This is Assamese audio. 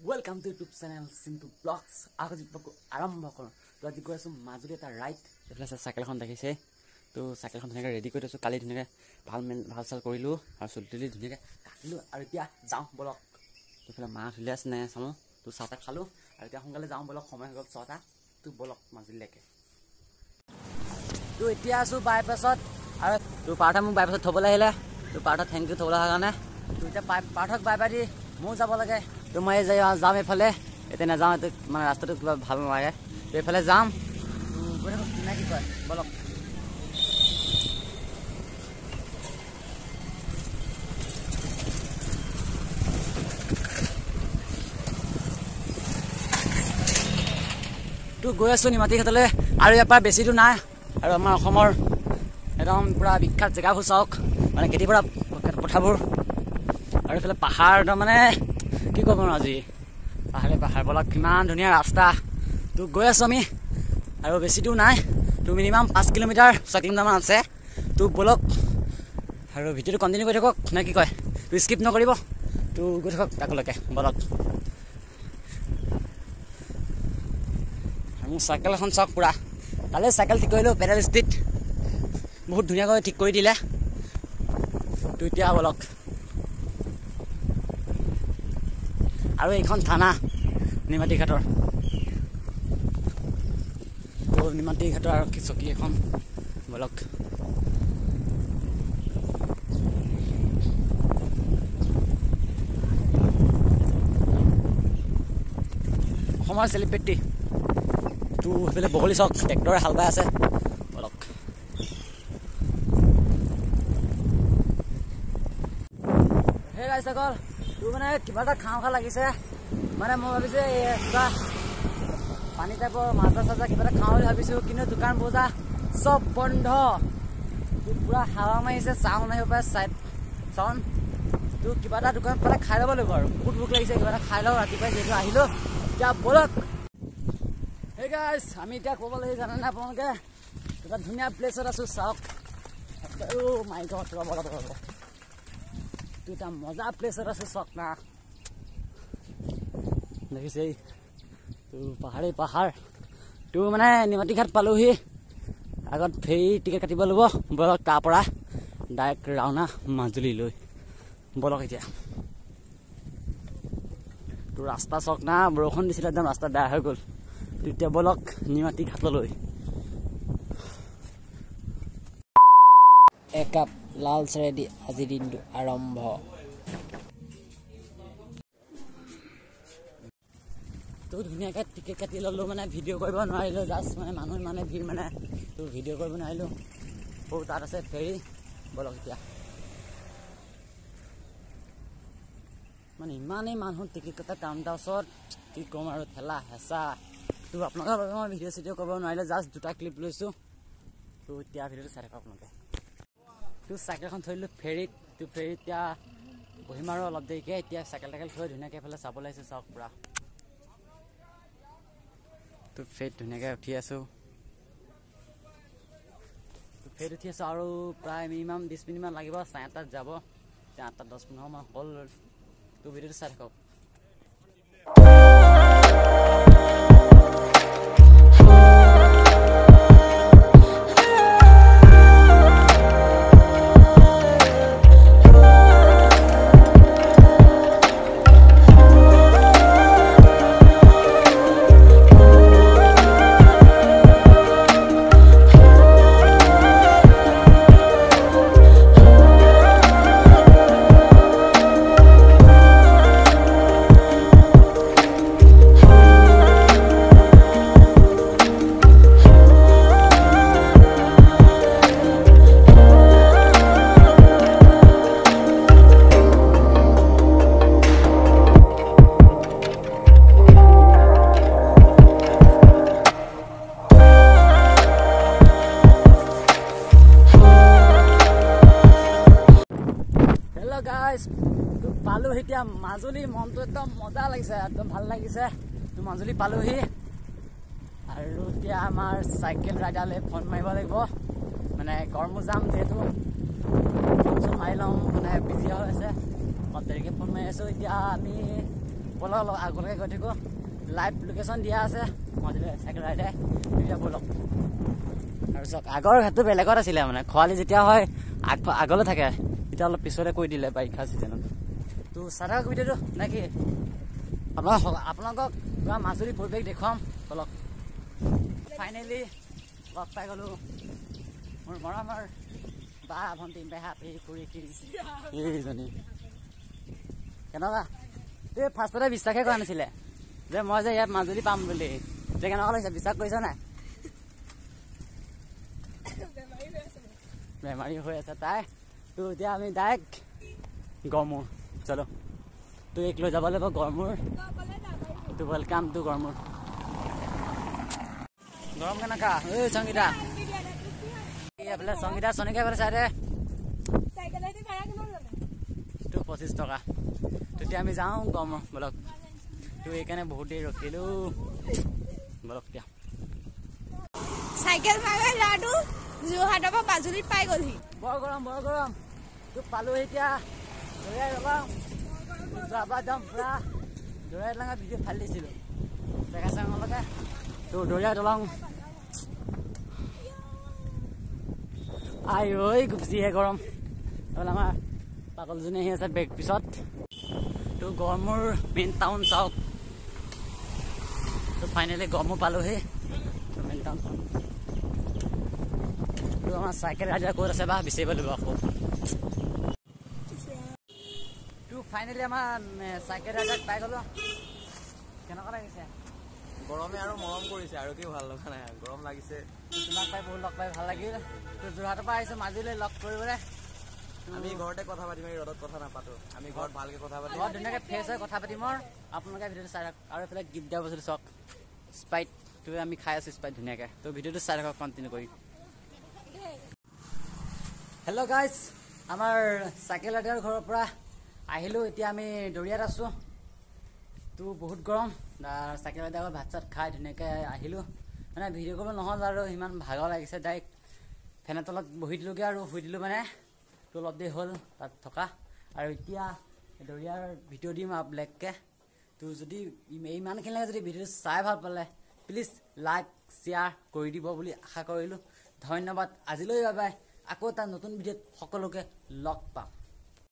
Welcome to YouTube channel Chintu blogs. আজি ব্লগটো আৰম্ভ কৰোঁ। তো আজি গৈ আছোঁ মাজুলী এটা ৰাইড। এইফালে আছে চাইকেলখন দেখিছে। তো চাইকেলখন ধুনীয়াকৈ ৰেডি কৰি থৈছোঁ। কালি ধুনীয়াকৈ ভাল মেল ভাল চাল কৰিলোঁ আৰু চুলি তুলি ধুনীয়াকৈ কাটিলোঁ। আৰু এতিয়া যাওঁ বলক। এইফালে মা ধুলি আছে নাই চাওঁ। তো চাহ তাহ খালোঁ আৰু এতিয়া সোনকালে যাওঁ বলক, সময় হৈ গ'ল 6টা। তো বলক মাজুলীলৈকে। তো এতিয়া আছোঁ বাইপাছত আৰু তো পাৰ্থ মোক বাইপাছত থ'বলৈ আহিলে। তো পাৰ্থ thank U থ'বলৈ অহাৰ কাৰণে। তো এতিয়া পাৰ্থক বাই বাই the ময়ো যাব লাগে। তো মই যাম এইফালে, এতিয়া নাযাওঁ, এইটো মানে ৰাস্তাটো কিবা ভাল নালাগে। তো এইফালে যাম, গৈ থাকোঁ নে কি কয়, বলক। তো গৈ আছোঁ নিমাতীঘাটলৈ আৰু ইয়াৰ পৰা বেছি দূৰ নাই। আৰু আমাৰ অসমৰ একদম পূৰা বিখ্যাত জেগাবোৰ চাওক, মানে খেতি কৰা পথাৰবোৰ আৰু এইফালে পাহাৰ, একদম মানে কি ক'ব আৰু আজি পাহাৰে পাহাৰ। বলক, কিমান ধুনীয়া ৰাস্তা। তো গৈ আছোঁ আমি আৰু বেছি দূৰ নাই। তো মিনিমাম 5 কিলোমিটাৰ 6 কিলোমিটাৰমান আছে। তো বলক আৰু ভিডিঅ'টো কণ্টিনিউ কৰি থাকক নে কি কয়, তো স্কিপ নকৰিব। তো গৈ থাকক তাকলৈকে বলক। মোৰ চাইকেল এখন চাওক পূৰা, কালি চাইকেল ঠিক কৰিলোঁ পেডেল ষ্টিত, বহুত ধুনীয়াকৈ ঠিক কৰি দিলে। তো এতিয়া বলক। আৰু এইখন থানা নিমাতীঘাটৰ। তো নিমাতীঘাটৰ আৰক্ষী চকী এখন, বলক। অসমৰ চেলিব্ৰিটি। তো সেইফালে বগলী চাওক, ট্ৰেক্টৰে হাল বাই আছে, বলক। সেই ৰাইজসকল, তোৰ মানে কিবা এটা খাওঁ খাওঁ লাগিছে। মানে মই ভাবিছোঁ এই কিবা পানী টাইপৰ মাজা চাজা কিবা এটা খাওঁ বুলি ভাবিছোঁ, কিন্তু দোকান বজাৰ চব বন্ধ। তোৰ পূৰা হাৱা মাৰিছে, চাউণ্ড আহিব পাৰে, চাইড চাউণ্ড। তোৰ কিবা এটা দোকান পালে খাই ল'ব লাগিব আৰু বহুত ভোক লাগিছে, কিবা এটা খাই লওঁ। ৰাতিপুৱাই যিহেতু আহিলোঁ, এতিয়া ব'লক। সেই গাইজ, আমি এতিয়া ক'ব লাগিব জানেনে আপোনালোকে, এটা ধুনীয়া প্লেচত আছোঁ চাওক। মাইকত ৰ'ব ৰ'ব ৰ'ব, তো এটা মজা প্লেচত আছোঁ চাওক না, দেখিছেই তো পাহাৰেই পাহাৰ। তো মানে নিমাতীঘাট পালোহি, আগত ফেৰী টিকেট কাটিব লাগিব। বলক তাৰ পৰা ডাইৰেক্ট ৰাওনা মাজুলীলৈ বলক। এতিয়া তো ৰাস্তা চাওক না, বৰষুণ দিছিলে একদম ৰাস্তা বেয়া হৈ গ'ল। তেতিয়া বলক নিমাতীঘাটলৈ। একাপ লাল চাহেদি আজিৰ দিনটো আৰম্ভ। তো ধুনীয়াকৈ টিকেট কাটি ল'লোঁ, মানে ভিডিঅ' কৰিব নোৱাৰিলোঁ, জাষ্ট মানে মানুহ ইমানে ভিৰ, মানে তো ভিডিঅ' কৰিব নোৱাৰিলোঁ। বহুত তাত আছে ফেৰী, বলক এতিয়া। মানে ইমানেই মানুহ টিকেট কটা কাউণ্টাৰ ওচৰত, কি ক'ম আৰু, ঠেলা হেঁচা। তো আপোনালোকৰ বাবে মই ভিডিঅ' চিডিঅ' কৰিব নোৱাৰিলোঁ, জাষ্ট দুটা ক্লিপ লৈছোঁ। তো এতিয়া ভিডিঅ'টো চাই থাকক আপোনালোকে। তো চাইকেলখন থৈ দিলোঁ ফেৰীত। তো ফেৰীত এতিয়া বহিম আৰু অলপ দেৰিকৈ। এতিয়া চাইকেল টাইকেল থৈ ধুনীয়াকৈ এইফালে চাবলৈ আহিছোঁ চাওক পূৰা। তো ফেৰীত ধুনীয়াকৈ উঠি আছোঁ, তো ফেৰীত উঠি আছোঁ আৰু প্ৰায় মিনিমাম 20 মিনিটমান লাগিব, 8:30ত যাব। এতিয়া 8:10-15মান হ'ল। তো ভিডিঅ'টো চাই থাকক। পালোহি এতিয়া মাজুলী, মনটো একদম মজা লাগিছে, একদম ভাল লাগিছে। তো মাজুলী পালোহি আৰু এতিয়া আমাৰ চাইকেল ৰাইডাৰলৈ ফোন মাৰিব লাগিব, মানে গড়মূৰ যাম যিহেতু, ফোন চোন মাৰি লওঁ, মানে বিজি হৈ আছে, অলপ দেৰিকৈ ফোন মাৰি আছোঁ। এতিয়া আমি ব'লক অলপ আগলৈকে গৈ থাকোঁ। লাইভ লোকেশ্যন দিয়া আছে মাজুলী চাইকেল ৰাইডে, এতিয়া ব'লক। আৰু চাওক আগৰ ঘাটটো বেলেগত আছিলে, মানে খৰালি যেতিয়া হয় আগলৈ থাকে, এতিয়া অলপ পিছতে কৰি দিলে বাৰিষা ছিজনত। তো চাই থাকক ভিডিঅ'টো নে কি, আপোনালোকক পুৰা মাজুলী পৰিৱেশ দেখুৱাম ব'লক। ফাইনেলি লগ পাই গ'লোঁ মোৰ মৰমৰ বা ভণ্টি পেহা পেহী খুৰী এইজনী। কেনেকুৱা এই ফাৰ্ষ্টতে বিশ্বাসে কৰা নাছিলে যে মই যে ইয়াত মাজুলী পাম বুলি, যে কেনেকুৱা লাগিছে বিশ্বাস কৰিছ নাই? বেমাৰী হৈ আছে তাই। তো এতিয়া আমি ডাইৰেক্ট গড়মূৰ চলো, তো এইক লৈ যাব লাগিব গড়মূৰ। তো welcome to Garmur. গৰম কেনেকুৱা ঐ সংগীতা? এইফালে সংগীতা চনিকা এইফালে চাই দে। তো 25 টকা। তেতিয়া আমি যাওঁ গড়মূৰ বলক। তো এইকাৰণে বহুত দেৰি ৰখিলোঁ বলক। এতিয়া চাইকেল মাৰে ল'ৰাটো যোৰহাটৰ পৰা মাজুলীত পাই গ'লহি। বৰ গৰম বৰ গৰম। তো পালোঁ এতিয়া দৌৰাই দলং, যোৱাবাৰ একদম পুৰা দৌৰাই দলঙৰ ভিডিঅ' ফালি দিছিলোঁ দেখাইছে আপোনালোকে। তো দৌৰাই দলং আই ঐ যিহে গৰম। এইফালে আমাৰ পাগলজনী আহি আছে বেগ পিছত। তো গড়মূৰ মেইন টাউন চাওক। তো ফাইনেলি গড়মূৰ পালোহি মেইন টাউন। তো আমাৰ চাইকেল ৰাইডাৰ ক'ত আছে বা বিচাৰিব লাগিব আকৌ। তো ফাইনেলি আমাৰ চাইকেল ৰাইডাৰক পাই গ'লো। কেনেকুৱা লাগিছে? গৰমে আৰু মৰম কৰিছে আৰু কি ভাল লগা নাই, গৰম লাগিছে। তোমাক পাই বহুত লগ পাই ভাল লাগিল। তো যোৰহাটৰ পৰা আহিছোঁ মাজুলীলৈ লগ কৰিবলৈ। আমি ঘৰতে কথা পাতিম, এই ৰ'দত কথা নাপাতো। আমি ঘৰত ভালকে কথা পাতিম, ঘৰত ধুনীয়াকৈ ফ্ৰেছ হৈ কথা পাতিম। আৰু আপোনালোকে ভিডিঅ'টো চাই থাকক। আৰু এইফালে গিফ্ট দিয়া বস্তুটো চাওক, স্প্ৰাইটটো আমি খাই আছোঁ স্প্ৰাইট ধুনীয়াকৈ। তো ভিডিঅ'টো চাই থাকক কণ্টিনিউ কৰি। হেল্ল' গাইজ, আমাৰ চাইকেল ৰাইডাৰৰ ঘৰৰ পৰা আহিলোঁ। এতিয়া আমি দৰিয়াত আছোঁ। তো বহুত গৰম, চাইকেল ৰাইডাৰৰ ভাত চাত খাই ধুনীয়াকৈ আহিলোঁ। মানে ভিডিঅ' কৰিব নহ'ল আৰু ইমান ভাগৰ লাগিছে। ডাইৰেক্ট ফেনৰ তলত বহি দিলোঁগৈ আৰু শুই দিলোঁ মানে। তো অলপ দেৰি হ'ল তাত থকা। আৰু এতিয়া দৰিয়াৰ ভিডিঅ' দিম আৰু বেলেগকৈ। তো যদি ইমানখিনিলৈকে যদি ভিডিঅ'টো চাই ভাল পালে প্লিজ লাইক শ্বেয়াৰ কৰি দিব বুলি আশা কৰিলোঁ। ধন্যবাদ আজিলৈ, বাই বাই। আকৌ এটা নতুন ভিডিঅ'ত সকলোকে লগ পাম।